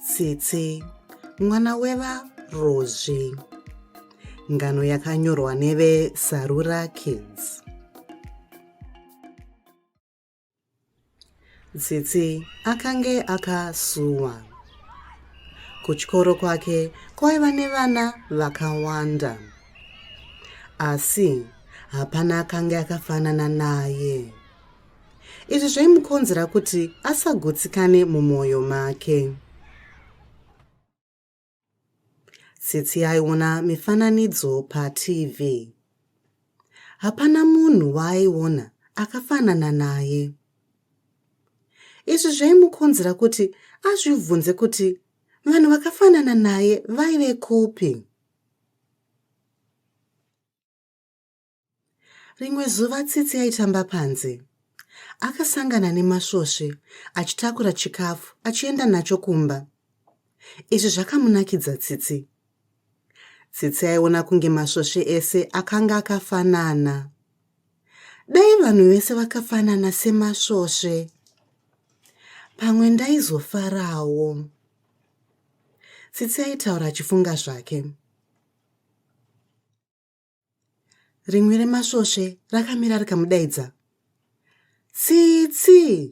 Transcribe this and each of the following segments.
Tsitsi, mwana wevaRozvi. Ngano yakanyorwa neve Sarura Kids. Tsitsi akange akasuwa. Kuchikoro kwake kwaiva nevana vakawanda. Asi hapana akange akafanana naye. Izvi zvaimukonzera kuti asagutsikane mumwoyo make. Tsitsi aiona mifananidzo paTV. Hapana munhu waaiona akafanana naye. Izvi zvaimukonzera kuti azvibvunze kuti vanhu vakafanana naye vaive kupi. Rimwe zuva Tsitsi aitamba panze. Akasangana nemasvosve achitakura chikafu achienda nacho kumba. Izvi zvakamunakidza Tsitsi. Tsitsi aiona kunge masvosve ese akanga akafanana. Dai vanhu vese vakafanana semasvosve. Pamwe ndaizofarawo. Tsitsi aitaura achifunga zvake. Rimwe remasvosve rakamira rikamudaidza. Tsitsi!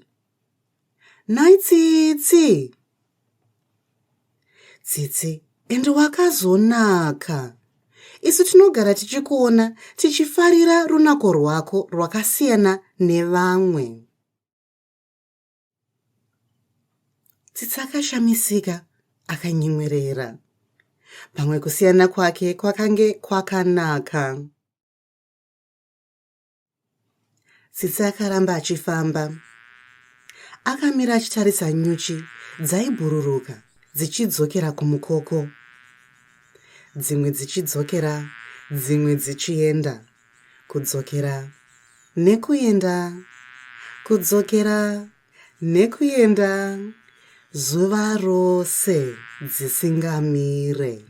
Nhai Tsitsi! Tsitsi, ende wakazonaka. Isu tinogara tichikuona tichifarira runako rwako rwakasiyana nevamwe. Tsitsi akashamisika akanyemwerera. Pamwe kusiyana kwake kwakange kwakanaka. Tsitsi akaramba achifamba. Akamira achitarisa nyuchi dzaibhururuka dzichidzokera kumukoko. Dzimwe dzichidzokera, dzimwe dzichienda. Kudzokera nekuenda, kudzokera nekuenda zuva rose dzisingamire.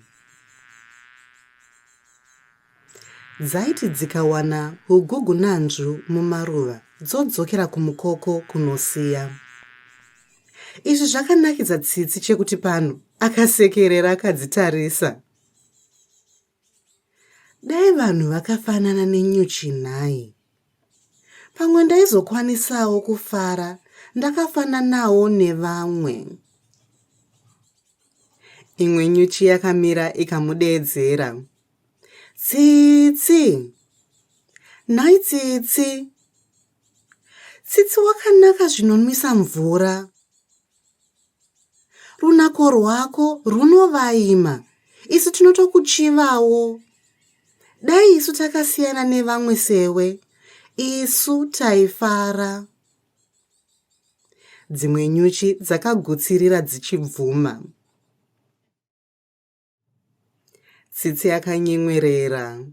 Dzaiti dzikawana hugugunanzvu mumaruva dzodzokera kumukoko kunosiya. Izvi zvakanakidza Tsitsi chekuti pano akasekerera akadzitarisa. Dai vanhu vakafanana nenyuchi nhai. Pamwe ndaizokwanisawo kufara ndakafananawo nevamwe. Imwe nyuchi yakamira ikamudeedzera. Tsitsi! Nhai Tsitsi! Tsitsi wakanaka zvinonwisa mvura. Runako rwako runovaima, isu tinotokuchivawo. Dai isu takasiyana nevamwe sewe, isu taifara. Dzimwe nyuchi dzakagutsirira dzichibvuma. Tsitsi akanyemwerera.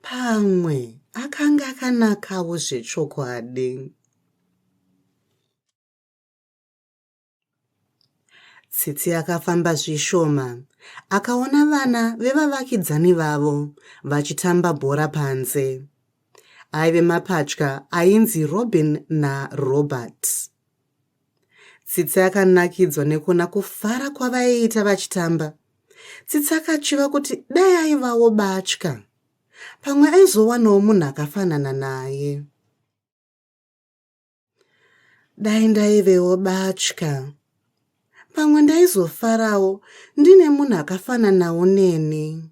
Pamwe akanga akanakawo zvechokwadi. Tsitsi akafamba zvishoma akaona vana vevavakidzani vavo vachitamba bhora panze. Aive mapatya ainzi Robin naRobert. Tsitsi akanakidzwa nekuona kufara kwavaiita vachitamba. Tsitsi akachiva kuti dai aivawo batya. Pamwe aizowanawo munhu akafanana naye. Dai ndaivewo batya. Pamwe ndaizofarawo ndine munhu akafananawo neni.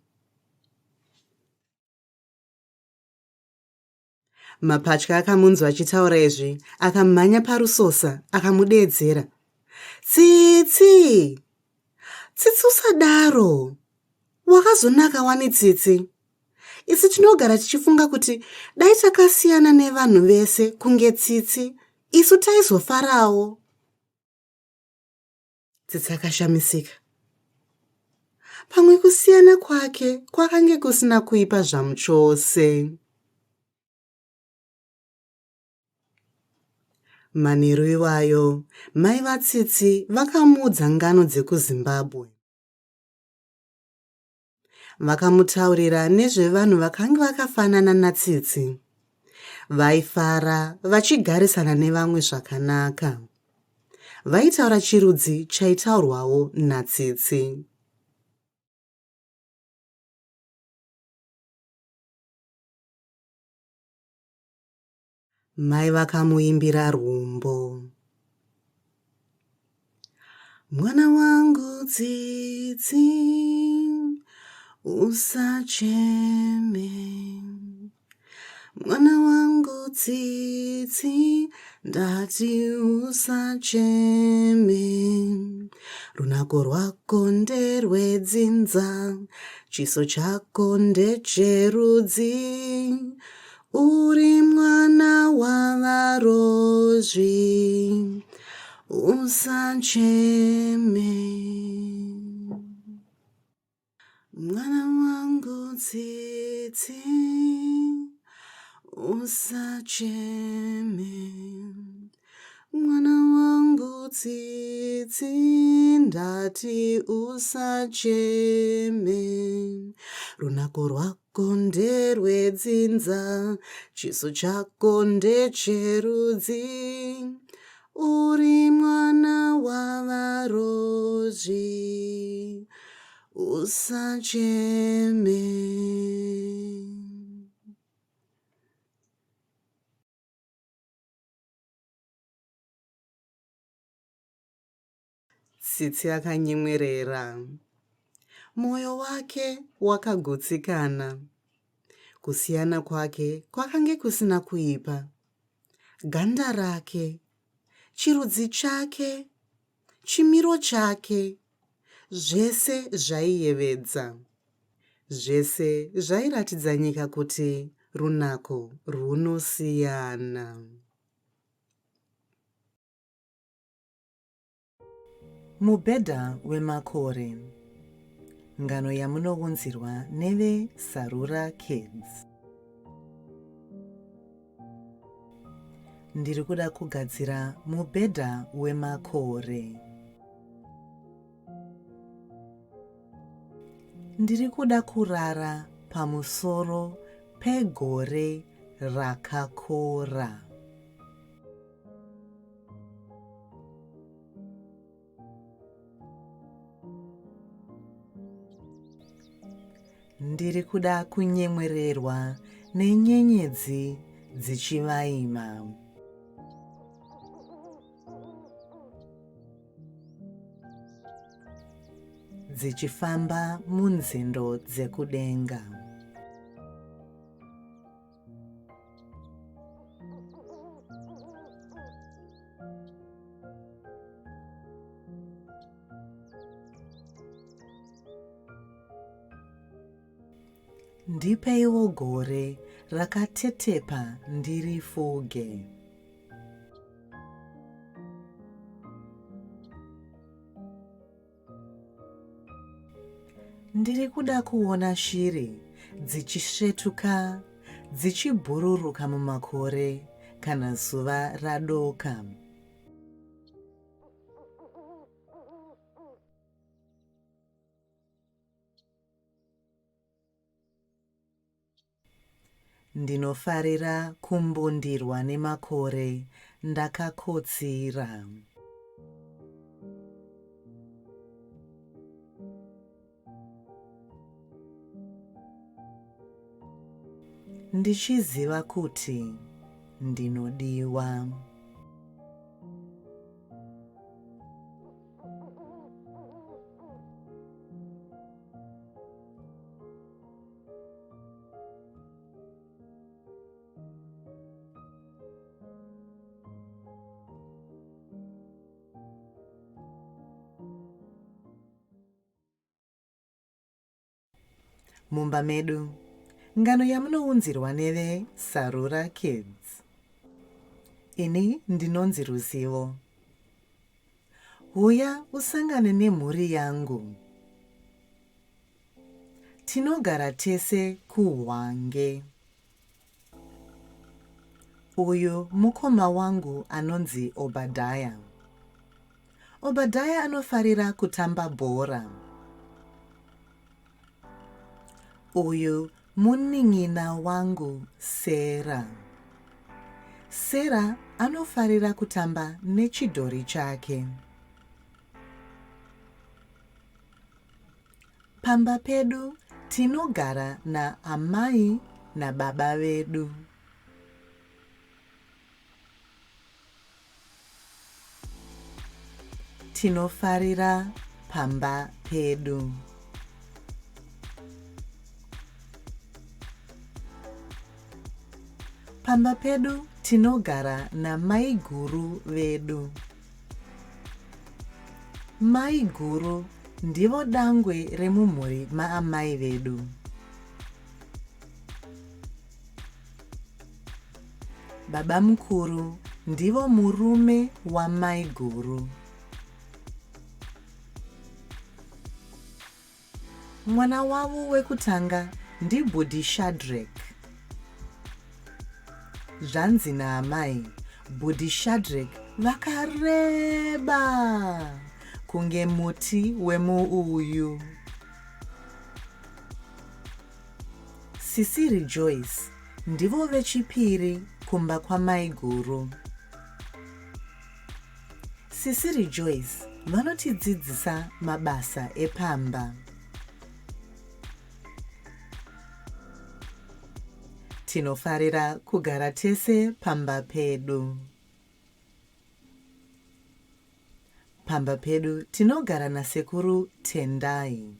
Mapatya akamunzwa achitaura izvi akamhanya parusosa akamudeedzera. Tsitsi! Tsitsi usadaro! Wakazonaka wani Tsitsi? Isu tinogara tichifunga kuti dai takasiyana nevanhu vese kunge Tsitsi, isu taizofarawo. Tsitsi akashamisika. Pamwe kusiyana kwake kwakange kusina kuipa zvamuchose. Manheru iwayo, mai vaTsitsi vakamuudza ngano dzekuZimbabwe. Vakamutaurira nezvevanhu vakange vakafanana naTsitsi. Vaifara vachigarisana nevamwe zvakanaka. Vaitaura chirudzi chaitaurwawo naTsitsi. Mai vakamuimbira rwumbo. Mwana wangu Tsitsi, usacheme. Mwana wangu Tsitsi, ndati usacheme. Runako rwako nderwedzinza, chiso chako ndecherudzi. Uri mwana waVaRozvi, usacheme. Mwana wangu Tsitsi, usacheme. Mwana wangu Tsitsi, ndati usacheme. Runako rwako nderwedzinza, chiso chako ndecherudzi. Uri mwana waVaRozvi, usacheme. Tsitsi akanyemwerera. Mwoyo wake wakagutsikana. Kusiyana kwake kwakange kusina kuipa. Ganda rake, chirudzi chake, chimiro chake, zvese zvaiyevedza. Zvese zvairatidza nyika kuti runako rwunosiyana. Mubhedha wemakore. Ngano yamunounzirwa neve Sarura Kids. Ndiri kuda kugadzira mubhedha wemakore. Ndiri kuda kurara pamusoro pegore rakakora. Ndiri kuda kunyemwererwa nenyenyedzi dzichivaima. Dzichifamba munzendo dzekudenga. Ndipeiwo gore rakatetepa ndirifuge. Ndiri kuda kuona shiri dzichisvetuka dzichibhururuka mumakore kana zuva radoka. Ndinofarira kumbundirwa nemakore ndakakotsira. Ndichiziva kuti ndinodiwa. Mumba medu. Ngano yamunounzirwa neve Sarura Kids. Ini ndinonzi Ruzivo. Huya usangane nemhuri yangu. Tinogara tese kuHwange. Uyu mukoma wangu anonzi Obadiah. Obadiah anofarira kutamba bhora. Uyu munin'ina wangu Sarah. Sarah anofarira kutamba nechidhori chake. Pamba pedu tinogara naamai nababa vedu. Tinofarira pamba pedu. Pamba pedu tinogara namaiguru vedu. Maiguru ndivo dangwe remumhuri maamai vedu. Babamukuru ndivo murume wamaiguru. Mwana wavo wekutanga ndibhudhi Shadreck. Zvanzi naamai, bhudhi Shadreck vakareba kunge muti wemuuyu. Sisi Rejoice ndivo vechipiri kumba kwamaiguru. Sisi Rejoice vanotidzidzisa mabasa epamba. Tinofarira kugara tese pamba pedu. Pamba pedu tinogara nasekuru Tendai.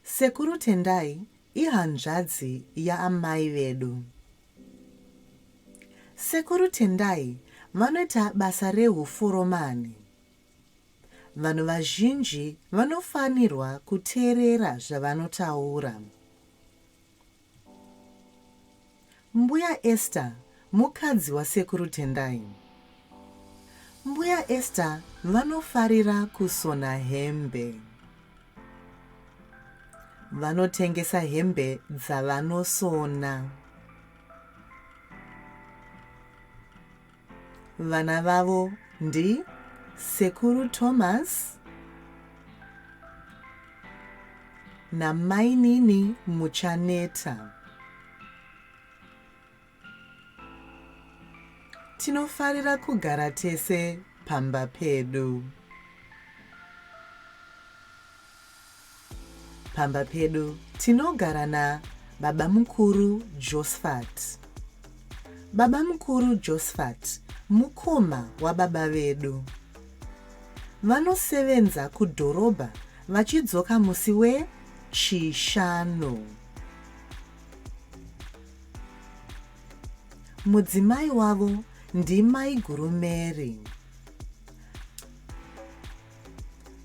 Sekuru Tendai ihanzvadzi yaamai vedu. Sekuru Tendai vanoita basa rehuforomani. Vanhu vazhinji vanofanirwa kuteerera zvavanotaura. Mbuya Esther mukadzi wasekuru Tendai. Mbuya Esther vanofarira kusona hembe. Vanotengesa hembe dzavanosona. Vana vavo ndi Sekuru Thomas naMainini Muchaneta. Tinofarira kugara tese pamba pedu. Pamba pedu tinogara na babamukuru Josphat. Babamukuru Josphat mukoma wababa vedu. Vanosevenza kudhorobha vachidzoka musi we Chishanu. Mudzimai wavo ndiMaiguru Mary.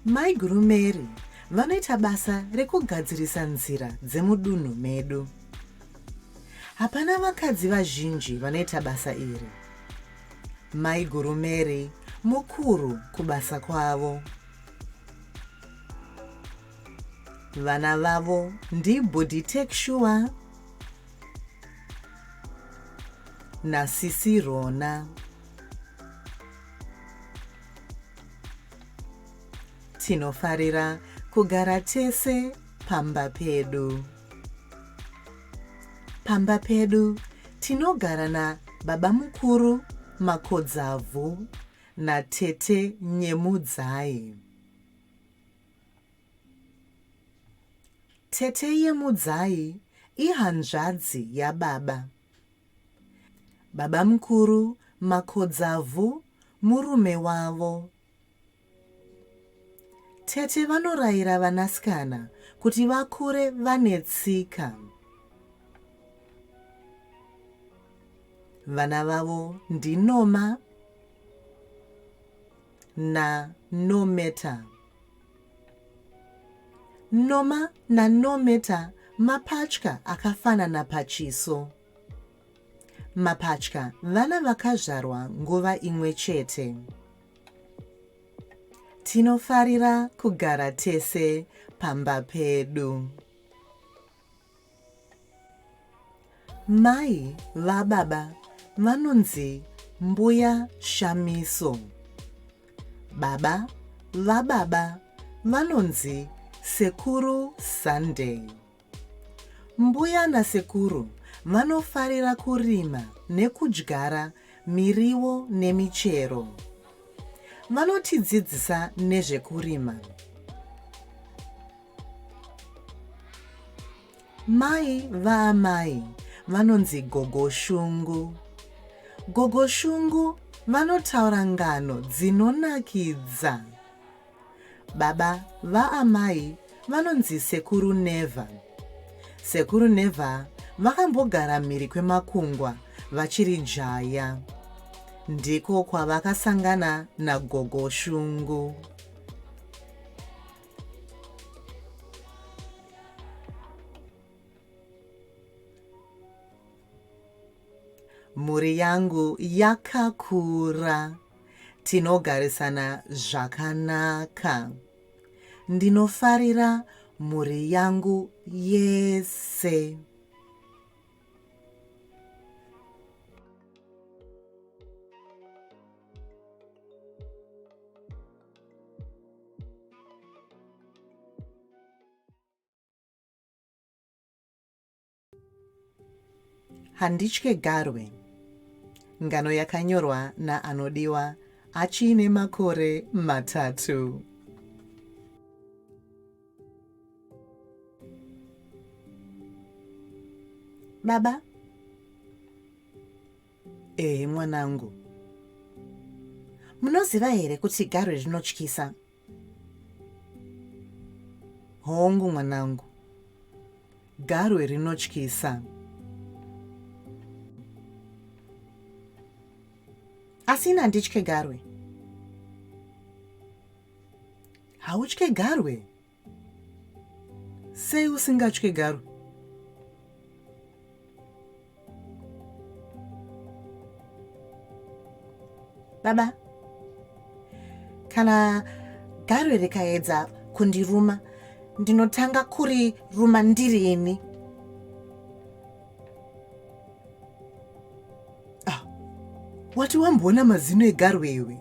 Maiguru Mary vanoita basa rekugadzirisa nzira dzemudunhu medu. Hapana vakadzi vazhinji vanoita basa iri. Maiguru Mary mukuru kubasa kwavo. Vana vavo ndibhudhi Takesure nasisi Rona. Tinofarira kugara tese pamba pedu. Pamba pedu tinogara nababamukuru Makodzavhu natete Nyemudzai. Tete Yemudzai ihanzvadzi yababa. Babamukuru Makodzavhu murume wavo. Tete vanorayira vanasikana kuti vakure vane tsika. Vana vavo ndiNoma naNometa. Noma naNometa mapatya akafanana pachiso. Mapatya vana vakazvarwa nguva imwe chete. Tinofarira kugara tese pamba pedu. Mai vababa vanonzi Mbuya Shamiso. Baba vababa vanonzi Sekuru Sunday. Mbuya nasekuru vanofarira kurima nekudyara miriwo nemichero. Vanotidzidzisa nezvekurima. Mai vaamai vanonzi Gogo Shungu. Gogo Shungu vanotaura ngano dzinonakidza. Baba vaamai vanonzi Sekuru Never. Sekuru Never vakambogara mhiri kwemakungwa vachiri jaya. Ndiko kwavakasangana naGogo Shungu. Mhuri yangu yakakura. Tinogarisana zvakanaka. Ndinofarira mhuri yangu yese. Handitye garwe. Ngano yakanyorwa naAnodiwa achiine makore matatu. Baba. Ehe mwanangu. Munoziva here kuti garwe rinotyisa? Hongu mwanangu. Garwe rinotyisa. Asi ini handitye garwe. Hautye garwe? Sei usingatye garwe? Baba, kana garwe rikaedza kundiruma, ndinotanga kuriruma ndiri ini. Ah, wati wamboona mazino egarwe iwe?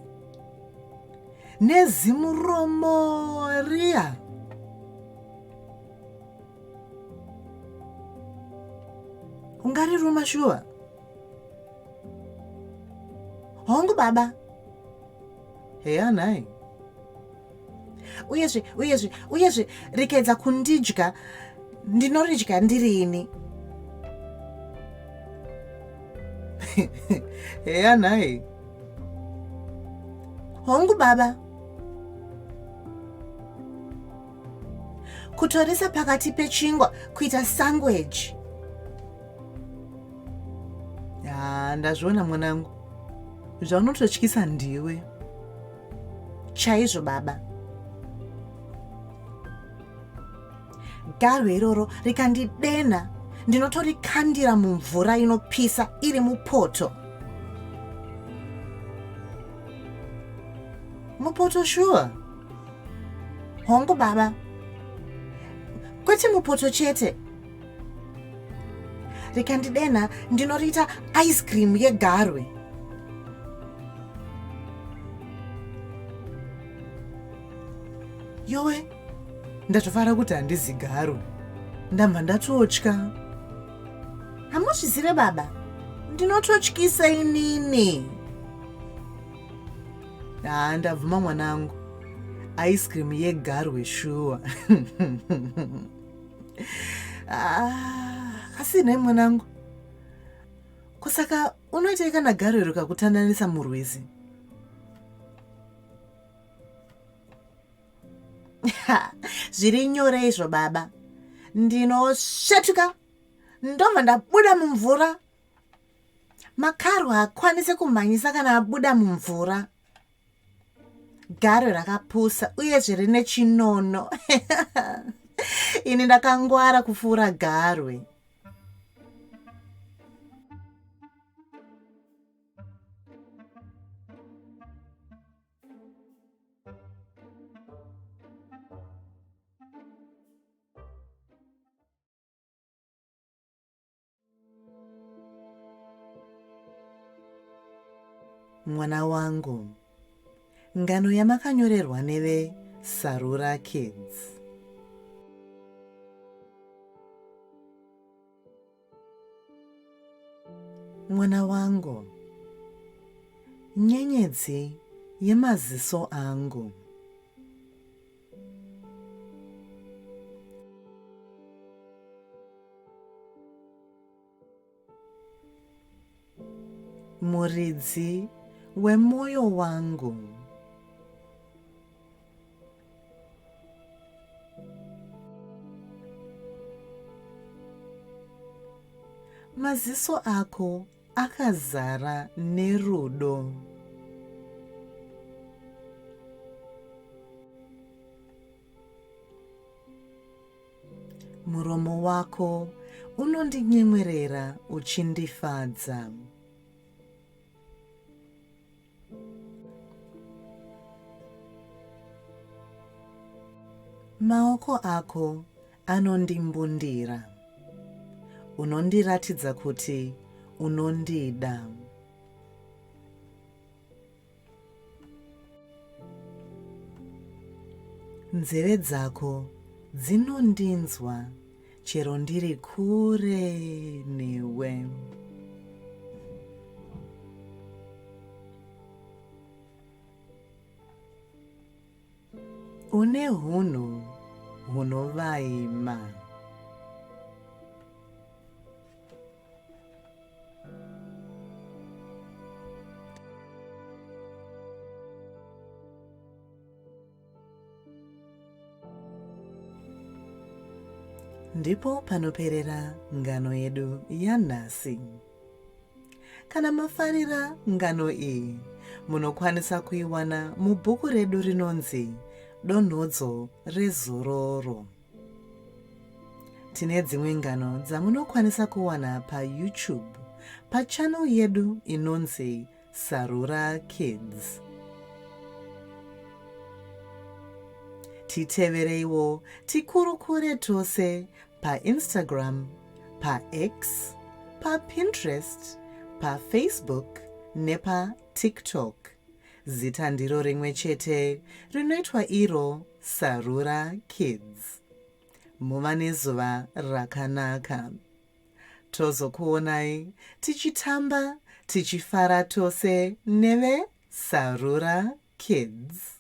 Nezimuromo riya. Ungariruma shuwa? Hongu baba. Heya nhai. Uyezve, uyezve, uyezve rikaedza kundidya ndinoridya ndiri ini. Heya nhai. Hongu baba. Kutorisa pakati pechingwa kuita sangweji. Ya, ndazviona mwanangu. Zvaunototyisa ndiwe. Chaizvo baba. Garwe iroro rikandidenha ndinotorikandira mumvura inopisa iri mupoto. Mupoto shuwa? Hongu baba. Kwete mupoto chete. Rikandidenha ndinoriita ice cream yegarwe. Yowe, ndatofara kuti handizi garwe. Ndabva ndatotya. Hamuzvizive baba, ndinototyisa inini. Haa ndabvuma mwanangu. Ice cream yegarwe shuwa. Ah, asi nhai mwanangu. Ko saka unoitei kana garwe rikakutandanisa murwizi? Zviri nyore izvo baba. Ndinosvetuka ndobva ndabuda mumvura. Makarwe haakwanise kumhanyisa kana abuda mumvura. Garwe rakapusa uyezve rine chinono. Ini ndakangwara kupfuura garwe. Mwana wangu, ngano yamakanyorerwa neve Sarura Kids. Mwana wangu. Nyenyedzi yemaziso angu. Muridzi wemwoyo wangu. Maziso ako akazara nerudo. Muromo wako unondinyemwerera uchindifadza. Maoko ako anondimbundira. Unondiratidza kuti unondida. Nzeve dzako dzinondinzwa chero ndiri kure newe. Une hunhu hunovaima. Ndipo panoperera ngano yedu yanhasi. Kana mafarira ngano iyi, munokwanisa kuiwana mubhuku redu rinonzi Donhodzo reZororo. Tine dzimwe ngano dzamunokwanisa kuwana paYouTube pachannel yedu inonzi Sarura Kids. Titevereiwo tikurukure tose paInstagram, paX, paPinterest, paFacebook nepaTikTok. Zita ndiro rimwe chete rinoitwa iro Sarura Kids. Muva nezuva rakanaka. Tozokuonai tichitamba tichifara tose neve Sarura Kids.